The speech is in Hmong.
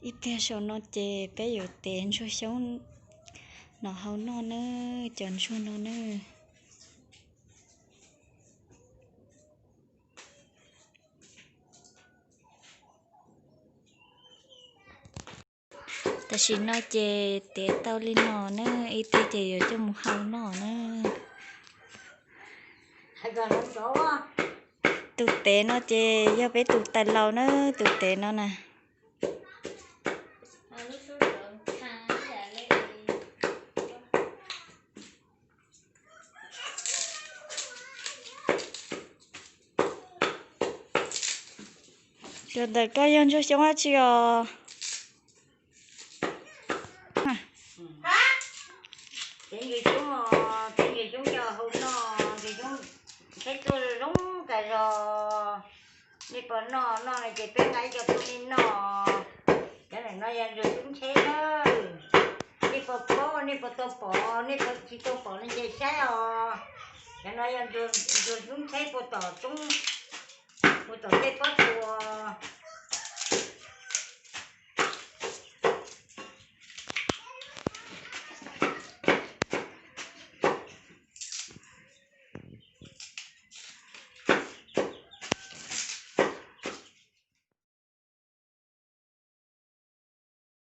Ib pliag saum no ces peb yuav tev ntsuag xyoob no hau noj na, cov ntsuag no na. Tam sim no ces tev tau li no na, ib pliag ces yuav coj mus hau noj na. Tus tev no ces yog peb tus tais laus na, tus tev no na. Tus ntawm koj yog ntsuag xyoob dab tsi os? Tev ntsuag xyoob, tev ntsuag xyoob coj hau noj, ntsuag xyoob tsheb tuaj zoo zoo kawg zog. Nej puas noj? Noj no ces peb nqa ib co tuaj nej noj. Cov no yog ntsuag xyoob tsheb na. Nej puas paub, nej puas tau pom, nej puas tsis tau pom no ces saib os. Cov no yog ntsuag xyoob tsheb puag tom roob, puag tom tej pob tsuas.